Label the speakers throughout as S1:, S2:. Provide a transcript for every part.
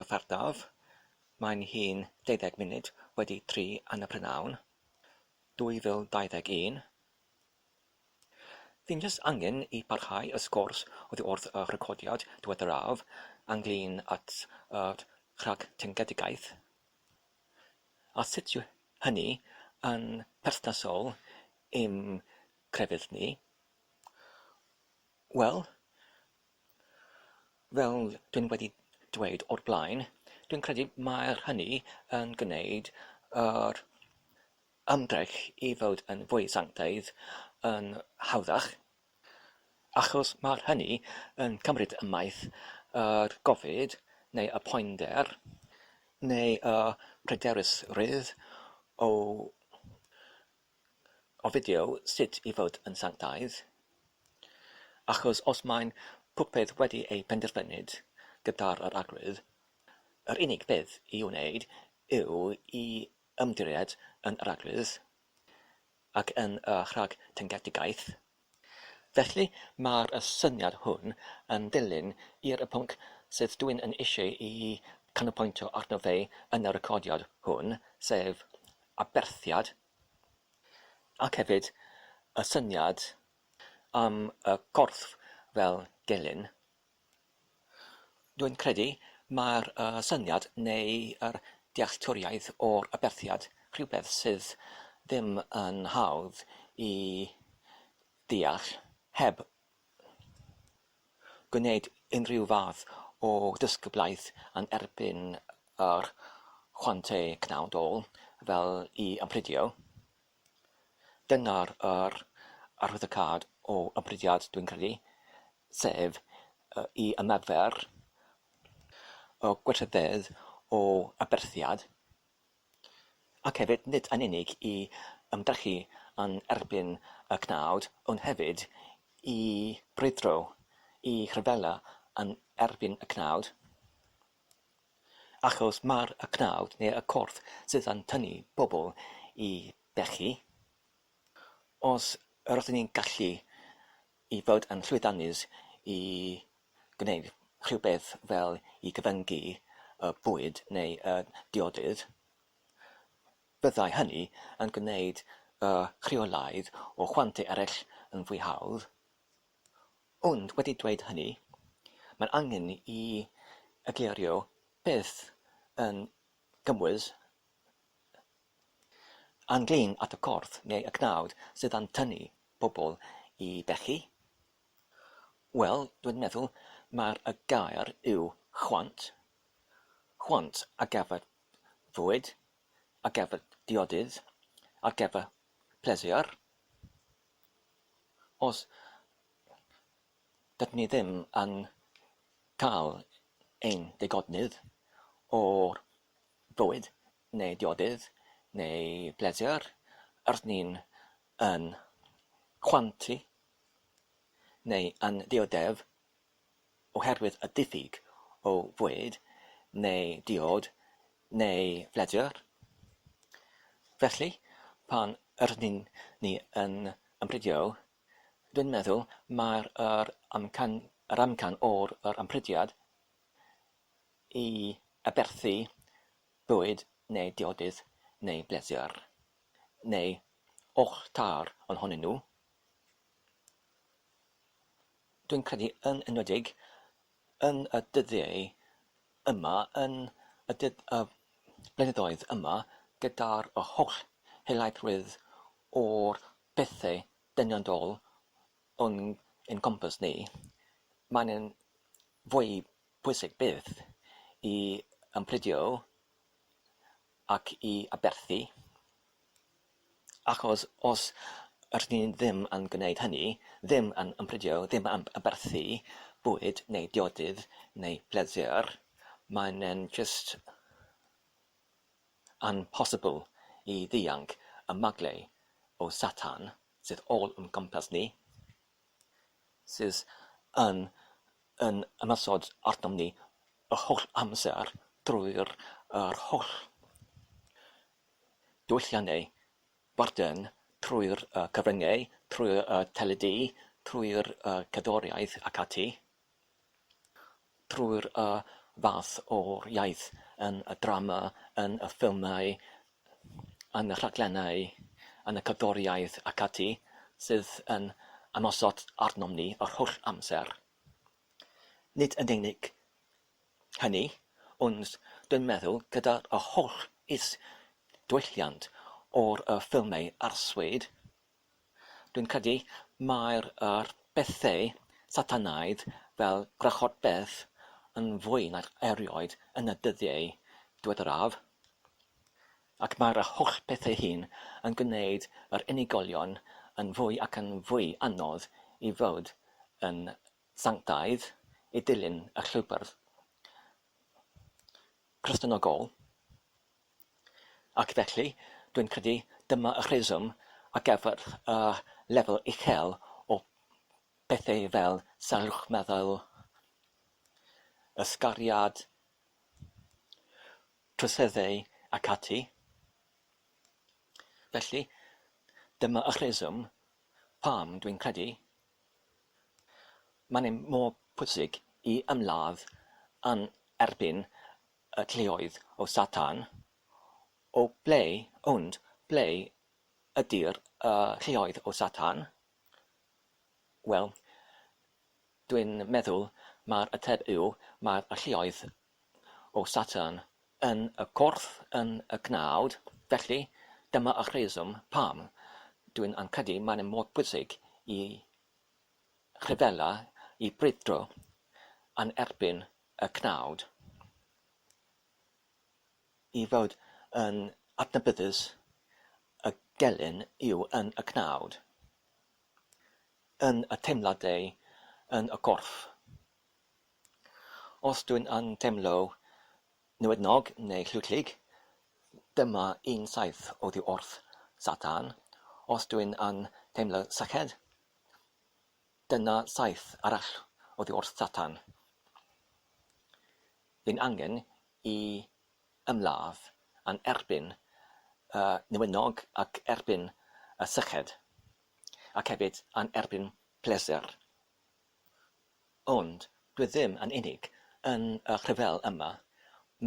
S1: Gorffennaf, mae'n hi'n deuddeg munud wedi tri yn y prynhawn, 2021. Fi'n jyst angen i parhau y sgwrs oddi wrth y recordiad diweddaraf ynglŷn at yr rhagdyngedigaeth, a sut yw hynny yn perthnasol i'm crefydd ni. Wel, fel dwi'n wedi dweud o'r blaen, dwi'n credu mae'r hynny yn gwneud yr ymdrech i fod yn fwy sanctaidd yn hawddach, achos mae'r hynny yn cymryd ymaith yr gofid neu y poender neu y pryderusrwydd o o fideo sut i fod yn sanctaidd, achos os mae'n popeth wedi ei penderfynid gyda'r yr Arglwydd, yr unig beth i'w wneud yw i ymddiried yn yr Arglwydd ac yn y rhagdyngedigaeth. Felly, mae'r y syniad hwn yn dilyn i'r y pwnc sydd dwi'n yn eisiau i canolbwyntio arno fe yn y recordiad hwn, sef aberthiad, ac hefyd y syniad am y corff fel gelyn. Dwi'n credu mae'r y syniad neu yr dealltwriaeth o'r aberthiad rhywbeth sydd ddim yn hawdd i ddeall heb gwneud unrhyw fath o ddisgyblaeth yn erbyn yr chwantau cnawdol fel i ymprydio. Dyna'r yr arwyddocâd o ymprydiad dwi'n credu, sef i ymarfer y gwerthoedd o aberthiad, ac hefyd nid yn unig i ymdrechu yn erbyn y cnawd, ond hefyd i brwydro, i rhyfela yn erbyn y cnawd. Achos mae'r y cnawd neu y corff sydd yn tynnu pobl i bechu. Os yr ydyn ni'n gallu i fod yn llwyddiannus i gwneud rhywbeth fel i gyfyngu y bwyd neu y diodydd, byddai hynny yn gwneud y rheolaidd o chwantau eraill yn fwy hawdd. Ond wedi dweud hynny, mae'n angen i eglirio beth yn gymwys ynglŷn at y corff neu y cnawd sydd yn tynnu pobl i bechu. Wel, dwi'n meddwl mai'r y gair yw chwant. Chwant ar gyfer fwyd, ar gyfer diodydd, ar gyfer pleser. Os dydyn ni ddim yn cael ein digonedd o'r bywyd neu diodydd neu bleser, rydyn ni'n yn chwantu neu yn dioddef oherwydd y diffyg o fwyd neu diod neu bleser. Felly, pan rydyn ni yn ymprydio, dwi'n meddwl mai'r yr amcan yr amcan o'r yr ymprydiad i aberthu bwyd neu diodydd neu bleser, neu oll tair ohonyn nhw. Dwi'n credu yn enwedig yn y dyddiau yma, yn y dydd- y blynyddoedd yma, gyda'r y holl helaethrwydd o'r pethau deniadol o'n ein cwmpas ni, mae'n yn fwy pwysig byth i ymprydio ac i aberthu. Achos os rydyn ni ddim yn gwneud hynny, ddim yn ymprydio, ddim yn aberthu bwyd neu diodydd neu bleser, mae'n e'n jyst amhosibl i ddianc y maglau o Satan sydd all o'n cwmpas ni, sydd yn yn ymosod arnom ni y holl amser drwy'r yr holl diwylliannau modern trwy'r cyfryngau, trwy'r teledu, trwy'r cerddoriaeth ac ati, trwy'r fath o'r iaith yn y drama, yn y ffilmau, yn y rhaglennau, yn y cerddoriaeth ac ati, sydd yn ymosod arnom ni yr holl amser. Nid yn unig hynny, ond dwi'n meddwl gyda'r holl is-ddiwylliant o'r ffilmau arswyd, Dwi'n credu mai'r yr bethau satanaidd fel gwrachod beth yn fwy nag erioed yn y dyddiau diweddaraf, ac mae'r holl bethau hyn yn gwneud yr unigolion yn fwy ac yn fwy anodd i fod yn sanctaidd, i dilyn y llwybr Cristionogol. Ac felly, dwi'n credu dyma y rheswm ar gyfer y lefel uchel o bethau fel salwch meddwl, ysgariad, troseddau ac ati. Felly, dyma y rheswm pam dwi'n credu mae'n mor pwysig i ymladd yn erbyn y lleoedd o Satan, o ble, ond ble ydy'r y lleoedd o Satan? Wel, dwi'n meddwl mae'r ateb yw mae'r y lleoedd o Satan yn y corff, yn y cnawd, felly dyma y rheswm pam dwi'n yn credu mae'n mor bwysig i rhyfela, i brwydro yn erbyn y cnawd i fod yn adnabyddus y gelyn yw yn y cnawd, yn y teimladau, yn y corff. Os dwi'n yn teimlo newydnog neu llwglyd, dyma un saeth oddi wrth Satan. Os dwi'n yn teimlo syched, Dyna saeth arall oddi wrth Satan. Dyn angen i ymladd yn erbyn y newynog ac erbyn y syched, ac hefyd yn erbyn pleser. Ond dwi ddim yn unig yn y rhyfel yma,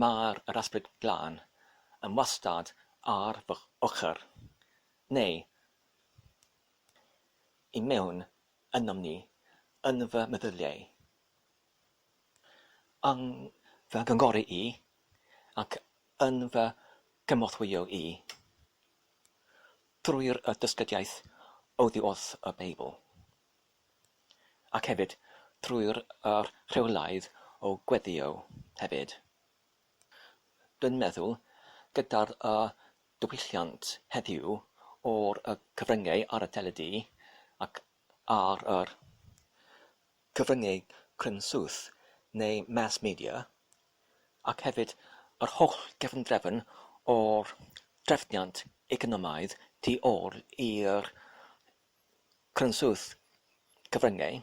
S1: mae'r yr Ysbryd Glân yn wastad ar fy ochr, neu i mewn ynom ni, yn fy meddyliau, yn fy nghyngori i, ac yn fy nghymorthwyo i, trwy'r y dysgediaeth oddi wrth y Beibl, ac hefyd trwy'r yr rheolaidd o gweddio hefyd. Dwi'n meddwl, gyda'r y diwylliant heddiw o'r y cyfryngau ar y teledu ac ar yr cyfryngau crynswth neu mass media, ac hefyd yr holl gefndrefn o'r trefniant economaidd tu ôl i'r crynswth cyfryngau,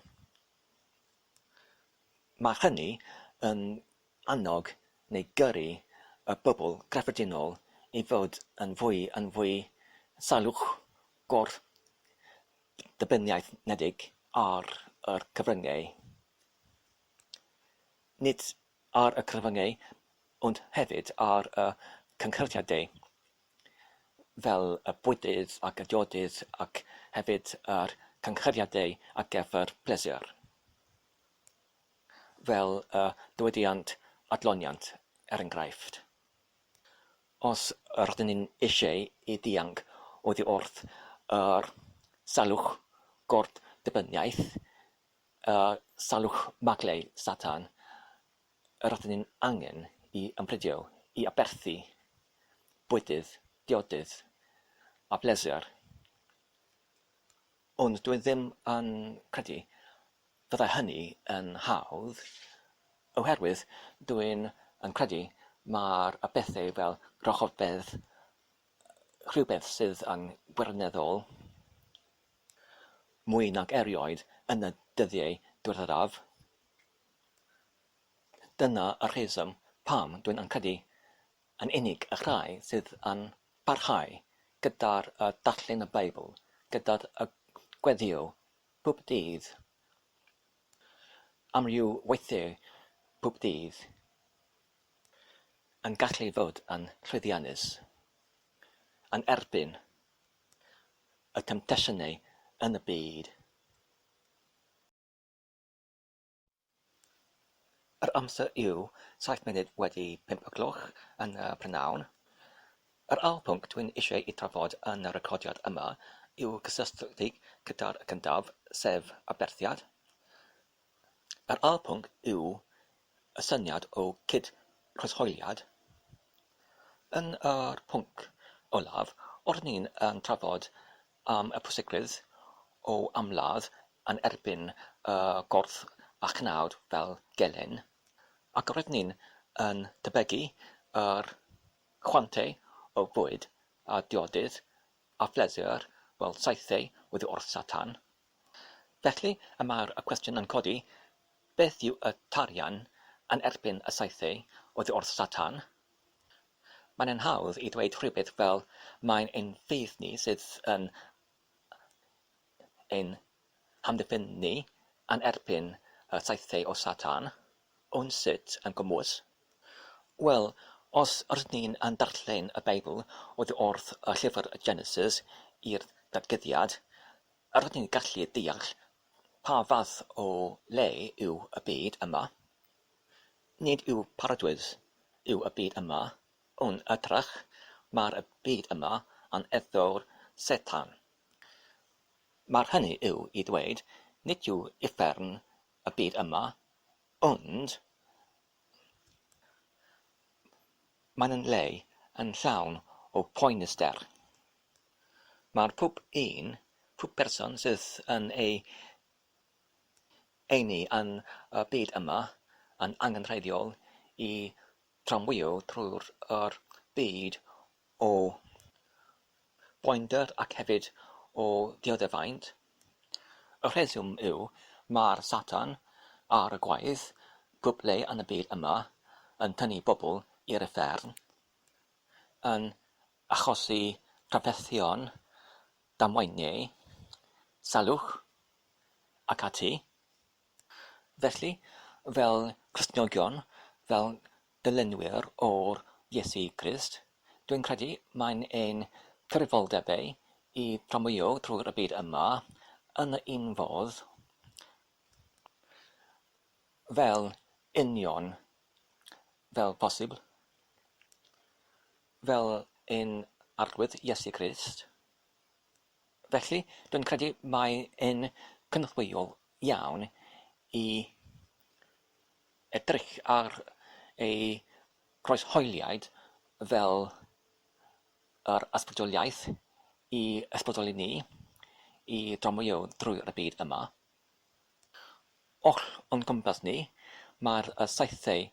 S1: mae hynny yn annog neu gyrru y bobl gyffredinol i fod yn fwy yn fwy salwch gwrth-ddibyniaeth-nedig ar yr cyfryngau. Nid ar y cyfryngau, ond hefyd ar y cynhyrchiadau, fel y bwydydd ac y diodydd ac hefyd yr cynhyrchiadau ar gyfer pleser. fel y diwydiant adloniant, er enghraifft. Os rydyn ni'n eisiau i ddianc oddi wrth yr salwch gwrth-ddibyniaeth, y salwch maglau Satan, rydyn ni'n angen i ymprydio, i aberthu bwydydd, diodydd a bleser. Ond dwi ddim yn credu Fyddai hynny yn hawdd, oherwydd dwi'n yn credu mae'r y bethau fel rhocholfedd, rhywbeth sydd yn wirioneddol mwy nag erioed yn y dyddiau diweddaraf. Dyna y rheswm pam dwi'n yn credu yn unig y rhai sydd yn parhau gyda'r y darllen y Beibl, gyda'r y gweddïo Pob dydd. Amryw weithiau pob dydd. yn gallu fod yn llwyddiannus yn erbyn y temtasiynau yn y byd. Yr amser yw 7 munud wedi 5 y gloch yn y prynhawn. Yr ail pwnc dwi'n eisiau ei trafod yn y recordiad yma yw cysylltu gyda'r cyntaf, sef aberthiad. Yr ail pwnc yw y syniad o cyd-croeshoeliad. Yn yr pwnc olaf, oeddwn i'n yn trafod am y pwysigrwydd o ymladd yn erbyn y gorff a chnawd fel gelyn, ac roeddwn i'n yn tebygu yr chwantau o fwyd a diodydd a phleser fel saethau oddi wrth Satan. Felly y mae'r y cwestiwn yn codi, beth yw y tarian yn erbyn y saethau oddi wrth Satan? Mae'n yn hawdd i ddweud rhywbeth fel mae'n ein ffydd ni sydd yn ein hamddiffyn ni yn erbyn y saethau o Satan, ond sut yn gwmws? Wel, os rydyn ni'n yn darllen y Beibl oddi wrth y llyfr Genesis i'r Datguddiad, rydyn ni'n gallu deall pa fath o le yw y byd yma. Nid yw paradwys yw y byd yma, yn hytrach, mae'r byd yma yn eiddo'r Satan. Mae'r hynny yw i ddweud, nid yw uffern y byd yma, ond mae'n yn le yn llawn o poenyster. Mae'r pob un, pob person sydd yn ei Eni yn y byd yma yn angenrheidiol i dramwyo trwy'r yr byd o boender ac hefyd o dioddefaint. Y rheswm yw mae'r Satan ar y gwaith pob le yn y byd yma yn tynnu bobl i'r uffern, yn achosi trafferthion, damweiniau, salwch, ac ati. Felly, fel Cristnogion, fel dilynwyr o'r Iesu Grist, dwi'n credu mae'n ein cyfrifoldebau i dramwyo trwy'r y byd yma yn y un fodd fel union fel posibl, fel ein Arglwydd Iesu Grist. Felly, dwi'n credu mai yn cynorthwyol iawn i edrych ar ei groeshoeliaid fel yr ysbrydoliaeth i ysbrydoli ni i dramwyo drwy'r byd yma. Oll o'n cwmpas ni, mae'r saethau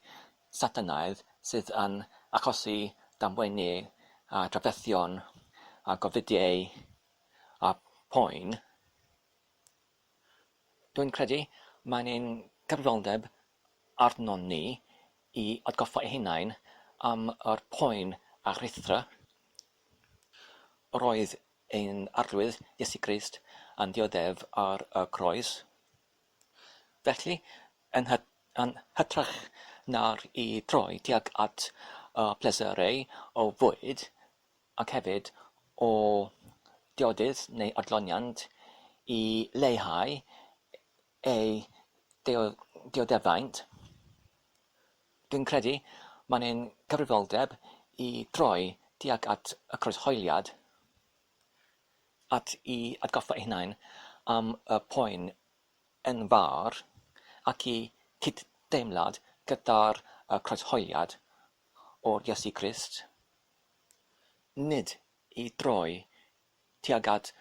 S1: Satanaidd sydd yn achosi damweiniau a drafferthion a gofidiau a phoen. Dwi'n credu mae'n ein cyfrifoldeb arnon ni i atgoffa ein hunain am yr poen a rhuthro Roedd ein Arglwydd Iesu Grist yn dioddef ar y groes. Felly, yn hy- yn hytrach na'r i droi tuag at y pleserau o fwyd ac hefyd o diodydd neu adloniant i leihau ei dioddefaint, Dwi'n credu mae'n ein cyfrifoldeb i droi tuag at y croeshoeliad, at i atgoffa eu hunain am y poen enfawr ac i cyd-deimlad gyda'r croeshoeliad o'r Iesu Grist, nid i droi tuag at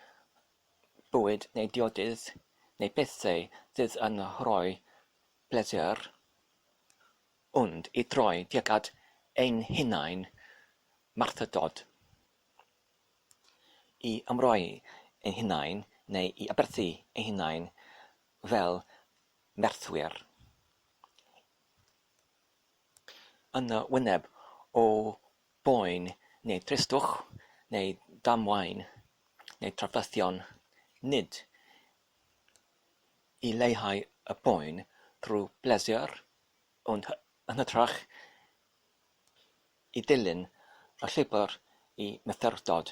S1: bwyd neu diodydd neu bethau sydd yn rhoi bleser, ond i droi tuag at ein hunain marthdod, i ymroi ein hunain neu i aberthu ein hunain fel merthwyr. Yn y wyneb o boen neu dristwch neu damwain neu trafferthion, nid i leihau y poen drwy bleser, ond yn hytrach I ddilyn y llwybr i myfyrdod,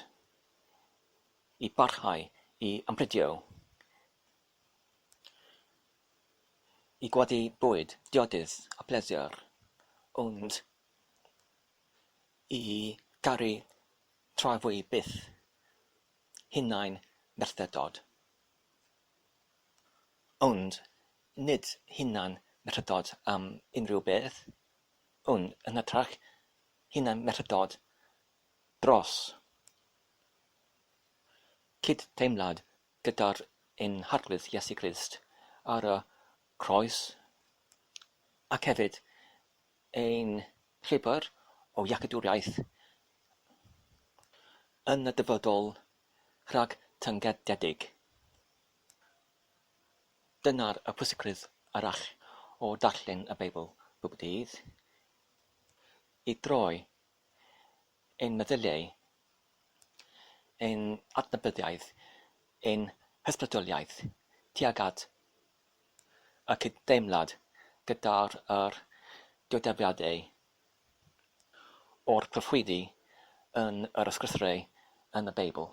S1: i barhau i ymprydio, i gwadu bwyd, diodydd a pleser, ond i garu tra fwy byth hunain merthyrdod. Ond nid hunan merthyrdod am unrhyw beth, ond yn hytrach hunan merthyrdod dros cyd-deimlad gyda'r ein Harglwydd Iesu Grist ar y croes, ac hefyd ein llwybr o iachawdwriaeth yn y dyfodol rhag tyngededig. Dyna'r y pwysigrwydd arall o ddarllen y Beibl bob dydd, i droi ein meddyliau, ein adnabyddiaeth, ein hysbrydoliaeth tuag at y cyddeimlad gyda'r yr dioddefiadau o'r proffwydi yn yr Ysgrythurau yn y Beibl.